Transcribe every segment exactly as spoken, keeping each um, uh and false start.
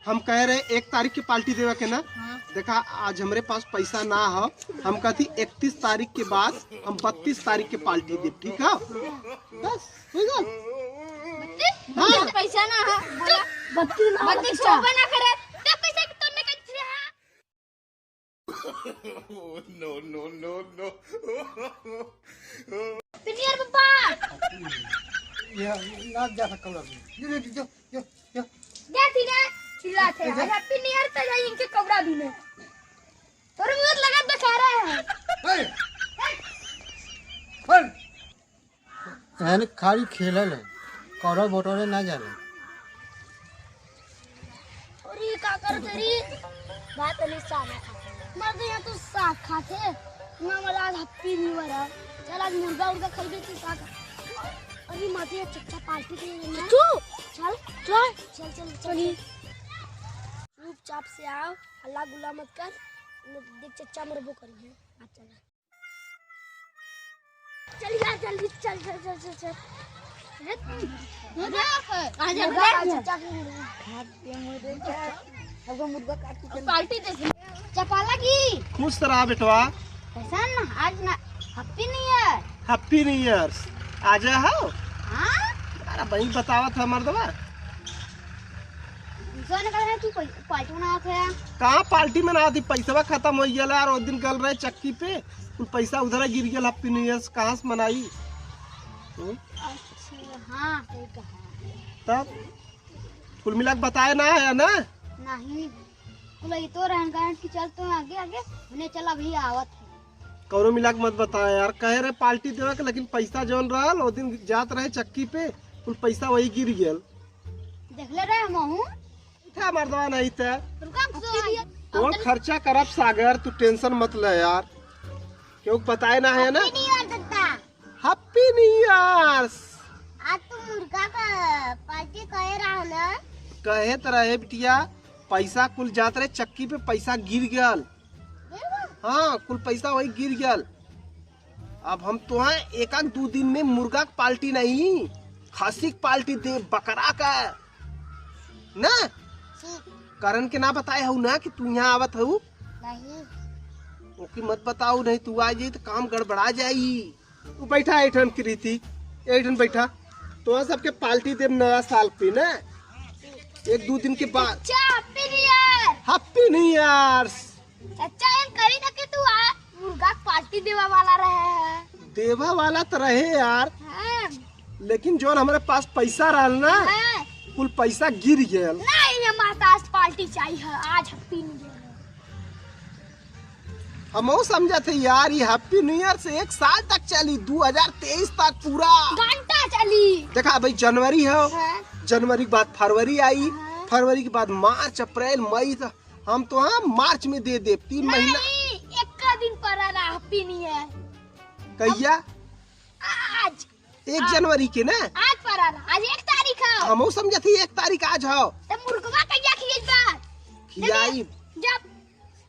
हम कहे रहे एक तारीख के पार्टी देवे के ना। हाँ। देखा, आज हमरे पास पैसा ना हो, हम कहती इकतीस तारीख के बाद हम बत्तीस तारीख के पार्टी देब, ठीक है? बस, हो गया। बत्तीस? हाँ। पैसा ना है, बोला। बत्तीस ना, बत्तीस बच्चा। चौबन ना करे, तब पैसा के तोड़ने का इच्छा है। No, no, no, no। पिनियर बाबा। ये ना जा सकल। ये, ये, ये, ये, ये। जा सीधा चिल्लात है। ये, ये। आज हैप्पी न्यू ईयर पे जाई इनके कपड़ा धुले। तोरे मुंह लगा दशहरा है। हे। हे। यानी खाली खेलल है, कौड़ा बटोरे ना जाने। अरे का करत रे? बात नहीं साग खाते। मर्द यहाँ तो साग खाते। ना वाला आज हैप्पी न्यू ईयर है। चल आज मुर्गा उर्गा खाइबे की साग। अरे मर्द यहाँ चच्चा पार्टी दे रहे हैं। तू? चल। चल। चल, चल, चल, चली। चल। चुपचाप से आओ, हल्ला गुल्ला मत कर। देख चच्चा मरबो करी है। आ चल। चल यार, जल्दी चल, चल, चल, चल, चल। अरे, मुर्गा, आ जा, मुर्गा, मुर्गा। चचा के मुर्गा। हमको मुर्गा काट के पार्टी दे दे। चपाला की। खुश रहा बेटवा। कैसन? आज ना, happy new year. Happy new year. आजा हो। हाँ? अरे भाई, बतावत है मर्दवा। दूसरा ने कहा तू पै-, पार्टी मनावत है। कहाँ पार्टी मनावत ही? पैसवा खत्म हो गया यार, वो दिन गल रहे चक्की पे, कुल पैसा उधर गिर गया। हैप्पी न्यू ईयर कहाँ से मनाई? हम्म? अच्छा, हाँ, सही कहा। तब कुल मिला के बताए ना है ना? नहीं, कुल ये तो रहन गारन की चल तो आगे आगे, उन्हें चल अभी आवत है। कौनो मिला के मत बताए यार, कहे रहे पार्टी देवे के, लेकिन पैसा जौन रहल, वो दिन जात रहे चक्की पे, कुल पैसा वही गिर गया। देख ले रहे हमहू। उठा मर्दवा नहीं त। रुका, हम सो आई। कौन खर्चा करब सागर, तू टेंशन मत ले यार। केहू के बताए ना है ना? Happy new year Datta. Happy new year. आज तू मुर्गा का पार्टी कहे रहा ना? कहे त रहे बिटिया, पैसा कुल जात रहे चक्की पे, पैसा गिर गल। गिर गल? हाँ, कुल पैसा वही गिर गल। अब हम तोहे एक आध दू दिन में मुर्गा के पार्टी नहीं, खसी के पार्टी दे, बकरा का ना। ठीक। करण के ना बताए हऊ ना कि तू यहाँ आवत हऊ? नहीं। ओके मत बताऊ, नहीं तू आ जाई तो काम गड़बड़ा जाई। तू बैठा एठन कृति, एठन बैठा। तोहा सबके पार्टी देब नया साल पे ना, एक दू दिन के बाद। चच्चा, happy new year. Happy new year. चच्चा, एन कही ना कि तू आ, मुर्गा के पार्टी देवा वाला रहे है। देवा वाला तो रहे यार, हाँ। लेकिन जौन हमरे पास पैसा रहल ना, हाँ। कुल पैसा गिर गयल। नहीं, हमारे पास पार्टी चाहिए, आज हैप्पी न्यू ईयर है। हमहू समझत है यार, ये हैप्पी न्यू ईयर से एक साल तक चली, दू हजार तेईस तक पूरा। घंटा चली। देखा भाई, जनवरी है, हाँ। जनवरी के बाद फरवरी आई, हाँ। फरवरी के बाद मार्च, अप्रैल, मई, तो हम तो हाँ मार्च में दे देब, तीन महीना। नहीं, एक दिन पर रहा हैप्पी न्यू ईयर। कहिया? आज। एक आज। जनवरी के ना? आज पर रहा, आज एक तारीख है। हमहू समझत ही एक तारीख आज हो। तो मुर्गवा कहिया खियाई बा? खियाई। जब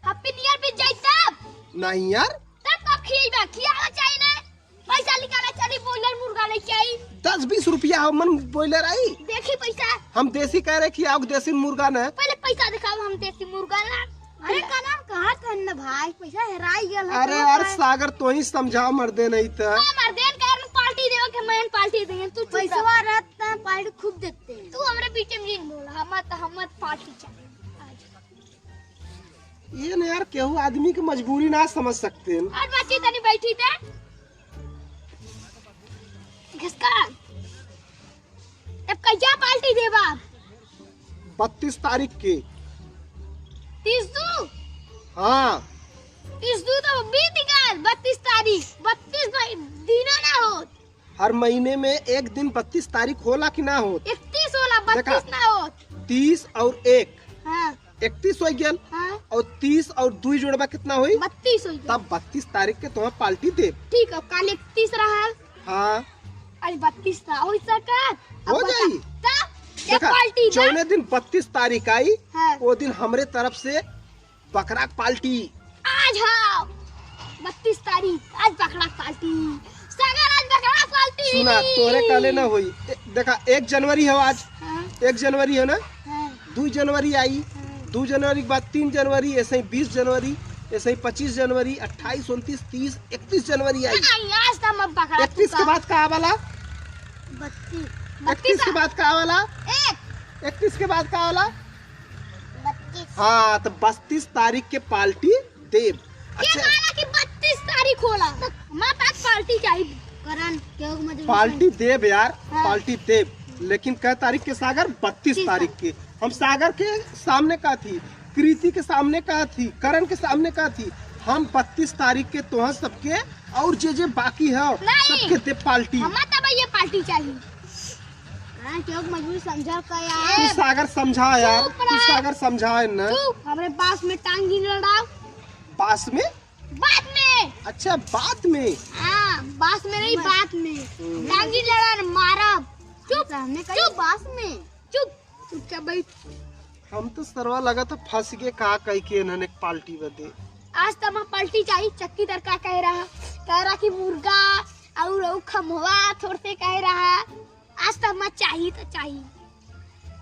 हैप्पी न्यू ईयर बीत जाई तब? नहीं यार। तब कब खियाई बा? खियावा चाहिए ना। पैसा निकाला चली, बॉयलर मुर्गा लेके आई। दस बीस रुपया हो मन बॉयलर आई। देखी पैसा। हम देसी कह रहे कि आओ देसी मुर्गा ना। पहले पैसा दिखाओ, हम देसी मुर्गा ना। अरे कना कहाँ था न भाई, पैसा हेराई गल है, अरे कहाँ यार है? सागर तो ही समझाओ मर्दे नहीं तो। हाँ, मर्दे कह रहे पार्टी देवे के, मैं पार्टी देंगे, तू चुप रह। पैसा रहता पार्टी खूब देते हैं। तू हमरे बीच में नहीं बोला, हम तो, हम पार्टी चाहिए आज। ये ना यार, केहू आदमी के मजबूरी ना समझ सकते हैं। और बच्ची तनी बैठी थे। घिसका। अब कहिया पार्टी देबा? बत्तीस तारीख के। तीस दू? हाँ। तीस दू तो बीत गल, बत्तीस तारीख। बत्तीस भाई, दिना ना होत। हर महीने में एक दिन बत्तीस तारीख होला कि ना होत? इकतीस होला, देखा, बत्तीस ना होत। तीस और एक, हाँ। इकतीस हो गया। हाँ। और तीस और दुई जोड़बा कितना होई? बत्तीस हो गया। तब बत्तीस तारीख के तुम्हें पार्टी देब। ठीक है, कल इकतीस रहल। हाँ। आज बत्तीस था, हो सकत? अब हो बता। जाई। तब ये देखा, पार्टी ना? जौने दिन बत्तीस तारीख आई, हाँ। वो दिन हमरे तरफ से बकरा के पार्टी। आज हाँ, बत्तीस तारीख, आज बकरा के पार्टी। सागर, आज बकरा के पार्टी। सुना, तोरे कहले ना होई। ए, देखा, एक जनवरी हो आज। हाँ। एक जनवरी हो ना? हाँ। दो जनवरी आई, दो जनवरी के बाद तीन जनवरी, ऐसे ही बीस जनवरी, ऐसे ही पच्चीस जनवरी, अट्ठाईस, उनतीस, तीस, इकतीस जनवरी आई। नहीं, आज तो हम पकड़ा इकतीस के बाद का वाला? बत्तीस। इकतीस के बाद का वाला? एक। इकतीस के बाद का वाला? बत्तीस। हाँ, तो बत्तीस तारीख के पार्टी देब। के अच्छा। माना कि बत्तीस तारीख होला, तो हमारे पास पार्टी चाहिए। करण, केहू के मदद पार्टी देब यार, हाँ। पार्टी देब, लेकिन कै तारीख के सागर? बत्तीस तारीख के। हम सागर के सामने कहत ही, कृति के सामने कहत ही, करण के सामने कहत ही, हम बत्तीस तारीख के तोहर सबके और जे जे बाकी है नहीं। सबके देब पार्टी। हमारे तब ये पार्टी चाहिए। हाँ, क्यों मजबूरी समझा का यार? तू सागर समझा यार, चुप तू रह। सागर समझा है ना। चुप, हमरे बाँस में टांग ही लड़ाओ। बाँस में? बाद में। अच्छा, बाद में। हाँ, बाँस में नहीं, बाद में। हम्म। टांग ही लड़ा न मारब। चुप, हमने कही चुप। बाँस में। चुप, चुपचाप बैठ। हम तो सरवा लगा था फंस गए का कह के इन्होंने पार्टी बदे। आज तो हम पार्टी चाहिए, चक्की दर का कह रहा, कह रहा कि मुर्गा और वो खमवा थोड़ते कह रहा। आज तो हम चाहिए तो चाहिए।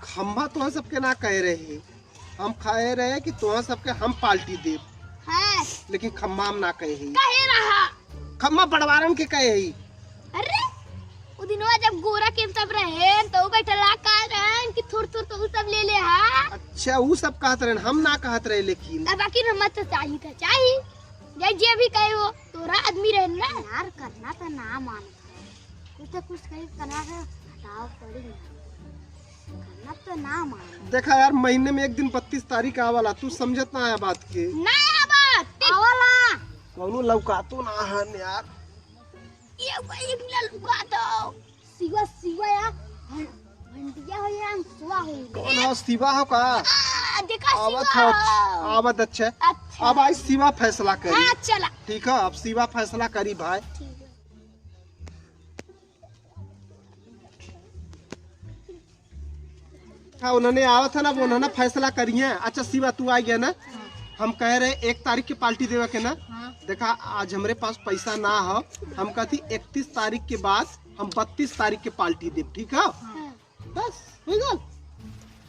खम्मा तोहर सबके ना कहे रहे, हम कहे रहे कि तोहर सबके हम पार्टी देब। हाँ। लेकिन खम्मा हम ना कहे ही। कहे रहा। खम्मा बड़वारन के कहे ही। अरे, उ दिनवा जब गोरा के सब रहे, तो उ बैठला कह रहे कि थोड़ थोड़ तो उ सब ले ले हा। अच्छा, उ सब कहत रहे, हम ना कहत रहे, लेकिन अब आखिर हम तो चाही तो चाही। जे, जे भी कहे वो, तोरा आदमी रहे ना। यार, करना तो ना मान। कुछ तो कुछ कहीं करा के हटाओ पड़ी ना। करना तो ना मान। देखा यार, महीने में एक दिन बत्तीस तारीख आवाला, तू समझत ना है बात के। ना आवत। आवाला। कौनो लौकातो ना है यार। ये कोई एक मिला लौका दो। सिवा, सिवा या भं-, भंडिया हो या सुआ हो। कौन हो, सिवा हो का? आ, देखा आवत सिवा हो। हो। आवत, अच्छा। अच्छा। अब आई सिवा फैसला करी। हाँ, चला। ठीक है, अब सिवा फैसला करी भाई। ठीक है। हाँ, उन्होंने आवत है ना, वो उन्होंने फैसला करिए। अच्छा शिवा, तू आ गया ना, हम कह रहे एक तारीख के पार्टी देवे के ना। हाँ। देखा, आज हमरे पास पैसा ना हो, हम कहती इकतीस तारीख के बाद हम बत्तीस तारीख के पार्टी देब, ठीक है? हाँ। बस, हो गल।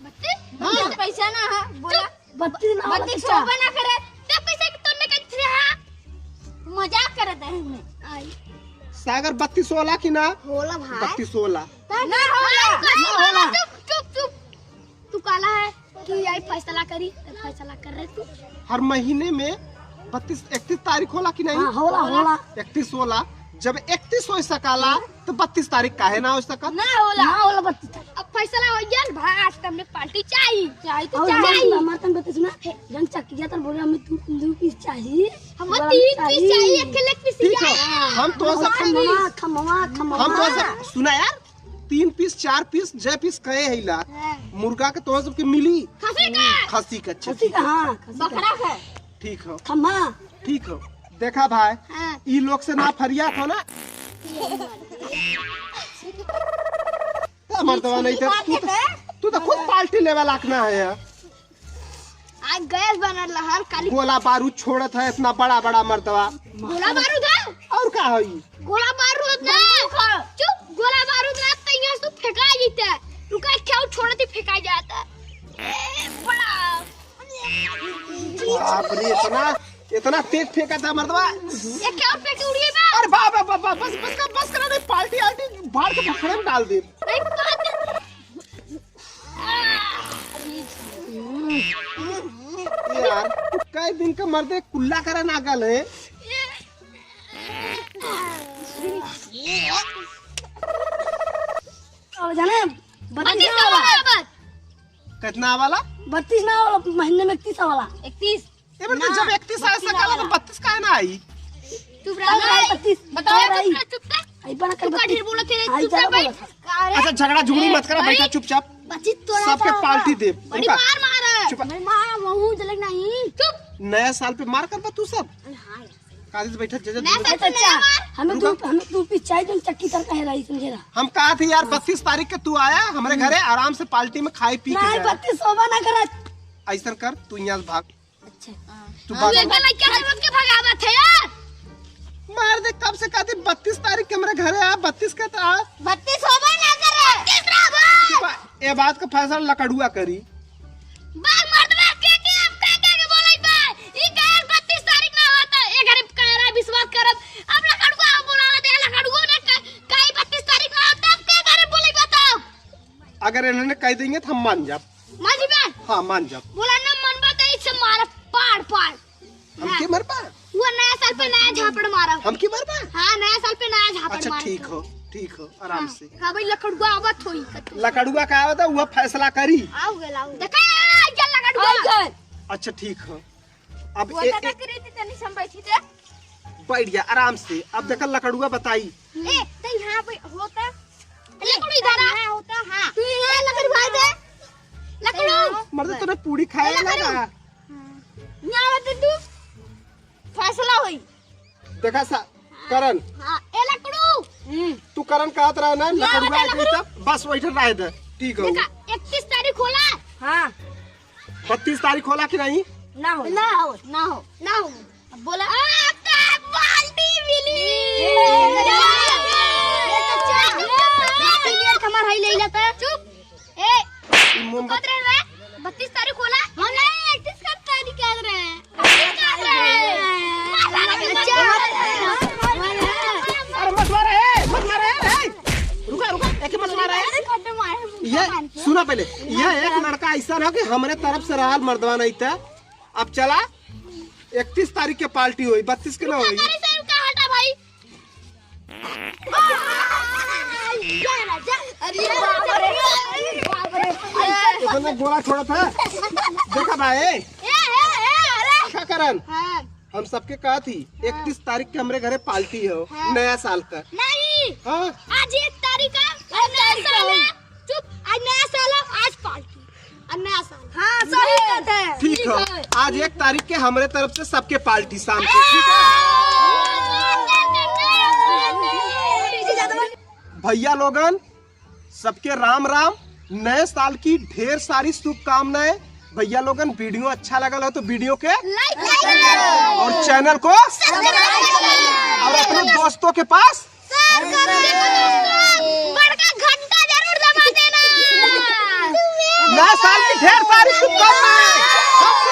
बत्तीस? हाँ। बत्तीस पैसा ना है, बोला। बत्तीस ना होला बत्तीस पैसा। शोभा ना करे। ते पैसा के तोड़ने का इच्छा है? मजाक करत है हमें। आई। सागर बत्तीस होला कि ना? होला भाई। बत्तीस होला। ना होला। ना होला। चुप, चुप, चुप। तू काला है कि आई फैसला करी, तो फैसला कर रहे तू। हर महीने में बत्तीस, इकतीस तारीख होला कि नहीं? हाँ, होला, होला। इकतीस होला। जब इकतीस हो सकाला, तो बत्तीस तारीख काहे ना हो सकत? ना होला। ना होला बत्तीस तारीख। अब फैसला हो गया ना भाई, आज तो हमने पार्टी चाहिए। चाहिए तो और चाहिए। हमारे, हमारे तन बत्तीस ना, जन चक्की गया तन बोले हमें दू, दू पीस चाहिए। हमें बोला, तीन पीस चाहिए। चाहिए, एक लेग पीस ठीक है, चाहिए। हम तो सब खम्मा, खम्मा, खम्मा। हम तो सब, सुना यार, तीन पीस, चार पीस, जय पीस कहे है ला। हाँ। मुर्गा के तो सबके मिली। खसी का। खसी का, अच्छा, खसी ठीक का, है। हाँ, खसी का। बकरा का। ठीक हो। खम्मा। ठीक हो। देखा भाई, हाँ। ई लोग से ना फरिया था ना। ए, मर्दवा नहीं था, तू तो, तू तो खुद पार्टी लेवे लायक ना है यार। आज गैस बनल रहल, खाली गोला बारूद छोड़त है इतना बड़ा बड़ा मर्दवा। गोला बारूद है? और का है ई? गोला बारूद ना। बंदूक है। चुप, गोला बारूद ना, तो यहाँ से फेंका जीता है। रुका, क्या छोड़त ही फेंका जाता है। ए, बड़ा। बाप रे, इतना, इतना तेज फेंका था मर्दवा। ये क्या फेंक उड़ गई बा? अरे बाप, बाप, बाप, बस, बस कर, बस कर, नहीं, पार्टी आर्टी भाड़ के भखड़े में डाल दे। नहीं, बात यार, कई दिन का मर्दे कुल्ला करे ना गल है। अब जाने, बत्तीस बत्तीस ना वाला। वाला। कितना वाला? बत्तीस ना वाला, महीने में इकतीस वाला। इकतीस। ए बेटा, ना, जब इकतीस आ बत्तीस सकाला तो वाला। बत्तीस काहे ना आई? चुप रह, ना, ना, बत्तीस, बताओ, चुप रह। चुप रह, चुप रह। आई बना कर तू का बत्तीस। ढेर बोलत है, आई चुप रह, ज्यादा बैठ। बोलत है। अरे झगड़ा झुगड़ी मत करा, अरे, बैठा चुपचाप। बत्तीस तोरा सबके का पार्टी होगा? दे। बड़ी रुका। मार मार है। चुप। मैं मार वहूँ जलक नहीं। चुप। नया साल पे मार करबा तू सब। अरे हाँ यार। काजी से बैठा, जज नया साल पे नया मार। हमें रुका। दू, हमें दू पीस चाहिए, जो चक्की तर कहे रही, समझे ना? हम कहा थे यार, बत्तीस तारीख के तू आया हमरे घरे, आराम से पार्टी में खाई पी के नहीं, जाए। बत्तीस शोभा ना करत। ऐसा कर, तू यहाँ से भाग। अच्छा। तू हाँ, भाग। तू एक लड़का है, रोक के भगावत है यार। मार दे, कब से कहती बत्तीस तारीख के हमरे घरे आ, बत्तीस के तो आ। बत्तीस होबे ना करे। बत्तीस ना होबे। चुप आ, ए बात का फैसला लकड़ुआ करी। अगर इन्होंने कह देंगे तो हम मान जाब। मान जाबे? हाँ, मान जाब। बोला ना मनबा तो इससे मारा पाड़ पाड़। हमके हाँ। मरबा? वो नया साल पे नया झापड़ मारा। हमके मरबा? हाँ, नया साल पे नया झापड़ अच्छा, मारा ठीक तो। हो, ठीक हो, आराम हाँ। से। हाँ भाई, लकड़ुआ आवत होई। लकड़ुआ का आवत है, वो फैसला करी। आओ गए, आओ। देखा, ये लकड़ुआ। आओ गए। अच्छा, ठीक हो। अब वो ए-, दादा ए-, के रीति तनी संभाई थी दे। बैठ जा आराम से। अब देखा लकड़ुआ बताई। ए, तो यहाँ पे होता। लकड़ू इधर आ। यहाँ होता, हाँ। तू यहाँ लकड़ू भाई दे। लकड़ू। मर्द तूने पूरी खाया ए, लकड़ू। लगा। हाँ। यहाँ होते तू। फैसला होई। देखा सा, करण। हाँ, ए लकड़ू। हम्म। तू करण कहत रहा ना, यहाँ लकड़ुआ होते आदमी लकड़ू। तब बस वही रह दे। ठीक हो। देखा, इकतीस तारीख होला। हाँ। बत्तीस तारीख होला कि नहीं? ना हो। ना हो, ना हो, ना हो। अब बोला। आपका पार्टी मिली। ए, ये तो चुप। ये तो चुप। हमार है ले लेता। चुप। ए, ई मोमबत्ती कब रहे बे? बत्तीस तारीख होला? हम नहीं, इकतीस का तारीख याद रहे। इकतीस याद रहे। अरे मत मारा, ए, मत मारा, ए, ए। रुका, रुका, एके मत मारा, ए। ये सुना पहले, ये एक लड़का ऐसा ना कि हमरे तरफ से रहल मर्दवा नहीं था। अब चला, इकतीस तारीख के पार्टी होई, बत्तीस के ना होई। अरे सर, का हटा भाई। अरे बाप रे, अरे बाप रे। इतना गोला छोड़ा था। देखा भाई। ए, ए, ए, अरे। का करन? हाँ। हम सबके कहा थी, हाँ। इकतीस तारीख के हमरे घरे पार्टी हो, हाँ। नया साल का। नहीं। हाँ। आज एक तारीख है, और नया साल है। चुप, आज नया साल है, आज पार्टी। और नया साल। हाँ, सही बात है। ठीक हो, आज एक तारीख के हमरे तरफ से सबके पार्टी शाम के, ठीक है? भैया लोगन, सबके राम राम, नए साल की ढेर सारी शुभकामनाएं। भैया लोगन, वीडियो अच्छा लगल हो तो वीडियो के like करें। और चैनल को subscribe करें। और अपने दोस्तों के पास share करें। बड़का घंटा जरूर दबा देना। नए साल की ढेर सारी शुभकामनाएं।